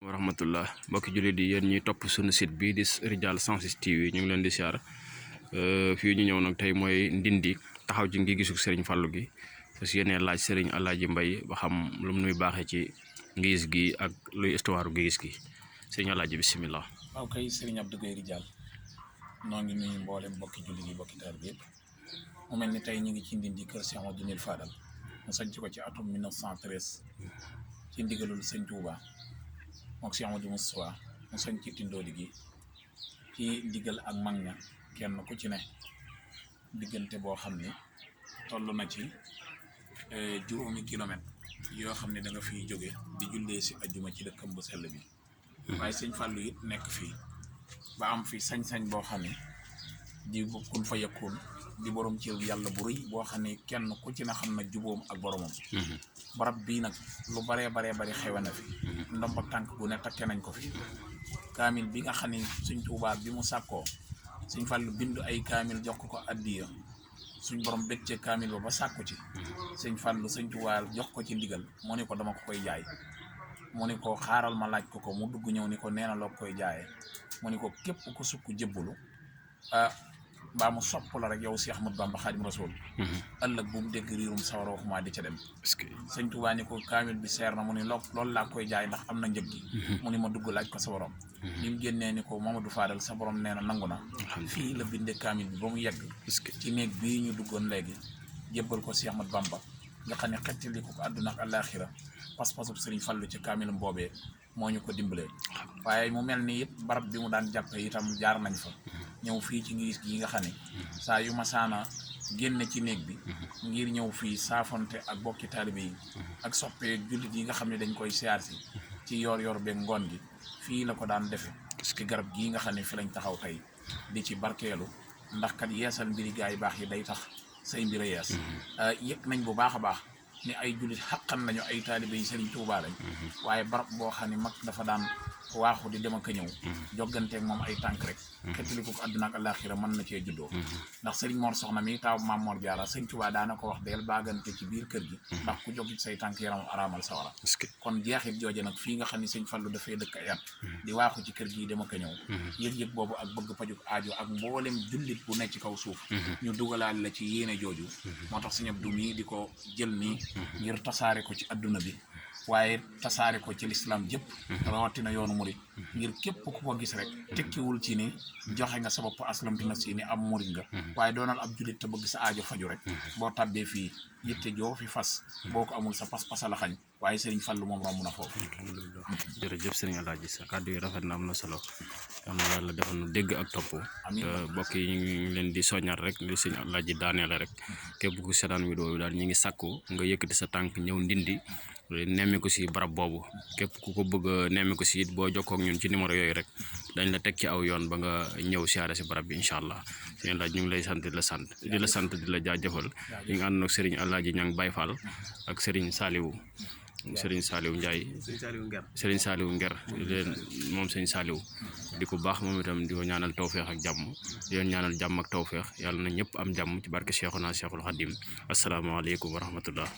wa rahmatullah mbokki jullit di yéen ñuy topp suñu site bi di Rijal 106 TV ñu ngi leen di siyaar fii ñu ñëw nag tey mooy Ndindi taxaw ci ngi gisu Serigne Fallou gi parce que yéen laaj Serigne Alaaji Mbay ba xam lu mu nuy baaxee ci ngis gi ak luy histoire ngis gi Serigne Alaaji bismillah. waaw kay Serigne Abdou Gueye Rijal noo ngi nuyu mboolem mbokki jullit yi mbokki taalibe bi yëpp mu mel ni tey ñu ngi ci Ndindi kër Cheikh Amadou Fadal mu sanc ko ci atum 1913 ci ndigalul Sëñ Touba mook Cheikh Amadou Moustapha mu sanc ci Tindoodi gi ci ndigal ak mag ña kenn ku ci ne diggante boo xam ne toll na ci juróomi kilomètre yoo xam ne da nga fiy jóge di jullee si ajjuma ci dëkkam bu sell bi waaye Sëñ Fallou it nekk fii ba am fi sañ-sañ boo xam ne di kun fa yëkkoon di borom ci yàlla bu rëy boo xam ne kenn ku ci na xam na juboom ak boromam. barab bii nag lu baree bari xewe na fi ndomb ak tànk gu ne takke nañ ko fi kaamil bi nga xam ne Sëñ Tuubaa bi mu sàkkoo Sëñ Fallou bind ay kaamil jox ko addiya suñ borom bëccee kaamil ba sàkku ci Sëñ Fallou Sëñ Tuubaa jox ko ci ndigal moo ne ko dama ko koy jaay mu ne ko xaaral ma laaj ko mu dugg ñëw ni ko nee na loo koy jaayee mu ne ko képp ku sukk jébbalu mbaa mu sopp la rek yow Cheikh Ahmadou Bamba Xaadim Rasul ëllëg bu mu dégg riirum sawara waxuma di ca dem Sëñ Tuubaa ni ko kaamil bi seer na mu ni loolu laa koy jaay ndax am na njëg gi mu ni ma dugg laaj ko sa borom li mu génnee ni ko Mamadou Fadal sa borom nee na nangu na fii la bindee kaamil bi ba mu yegg ci néeg bii ñu duggoon léegi jébbal ko Cheikh Ahmadou Bamba nga xam ne xettali ko àdduna ak àllaaxira pas-pasub Sëriñ Fallu ci kaamilam boobee moo ñu ko dimbalee waaye mu mel ni it barab bi mu daan jàppe itam jaar nañ fa ñëw fii ci ngis gi nga xam ne saa yu masaana génn ci néeg bi ngir ñëw fii saafonte ak bokki taalibe yi ak soppee jullit yi nga xam ne dañ koy siyaar si ci yor beeg ngoon gi fii la ko daan defe ci garab gii nga xam ne fi lañ taxaw tey di ci barkeelu ndax kat yeesal mbiri gaa yi baax yi day tax say mbir a yees yëg nañ bu baax a baax ni ay jullit xaqan nañu ay taalibe yi Sëriñ Tuubaa lañ waaye barab boo xam ne mag dafa daan waaxu di dem ak a ñëw jogganteeg moom ay tànk rek xettali ko àdduna ak àllaaxira mën na cee juddoo ndax Sëriñ Mor Soxna mi taaw Maam Mor Jaara Sëñ Tuubaa daana ko wax deel baagante ci biir kër gi ndax ku jogit say tànk yaram araamal sawara kon jeexit jooje nag fii nga xam ne Sëñ Fallu dafay dëkk ay at di waaxu ci kër gi dem ak a ñëw yëg-yëg boobu ak bëgg pajuk aajo ak mboolem jullit bu nekk ci kaw suuf ñu dugalaal la ci yéene jooju moo tax Sëñ Abdu mii di ko jël nii ngir tasaare ko ci adduna bi waaye tasaare ko ci lislaam jëpp rawatina yoonu murit ngir képp ku ko gis rek tekkiwul ci ni joxe nga sa bopp aslamti na si ni am murit nga waaye doonal ab jullit te bëgg sa aajo faju rek boo tàbbee fii yitte joo fi fas boo ko amul sa pas-pasa la xañ waaye Sëriñ Fallu moom romb na foofu. jërëjëf Sëriñ Alaaji sa kàddu yi rafet na am na solo am na yàlla defal nu dégg ak topp mbokk yi ñu ngi leen di soññal rek li Sëriñ Alaaji daaneel rek képp ku seetaan vidéo bi daal ñu ngi sakku nga yëkkati sa tànk ñëw Ndindi nemmi ko si barab boobu képp ku ko bëgg a nemmi ko si it boo jokkoo ak ñun ci numéro yooyu rek dañ la teg ci aw yoon ba nga ñëw siyaare si barab bi incha allah Sëriñ Alaaji ñu ngi lay sant di la sant di la jaajëfal ñu ngi ànd ak Sëriñ Alaaji Ñang Baay Faal ak Sëriñ Saliou Ndiaye Sëriñ Saliou Nger leen moom Sëriñ Saliou di ko baax moom itam di ko ñaanal tawféex ak jàmm di leen ñaanal jàmm ak tawféex yàlla na ñëpp am jàmm ci barke Cheikhuna Cheikhul Khadim asalaamaaleykum wa rahmatullah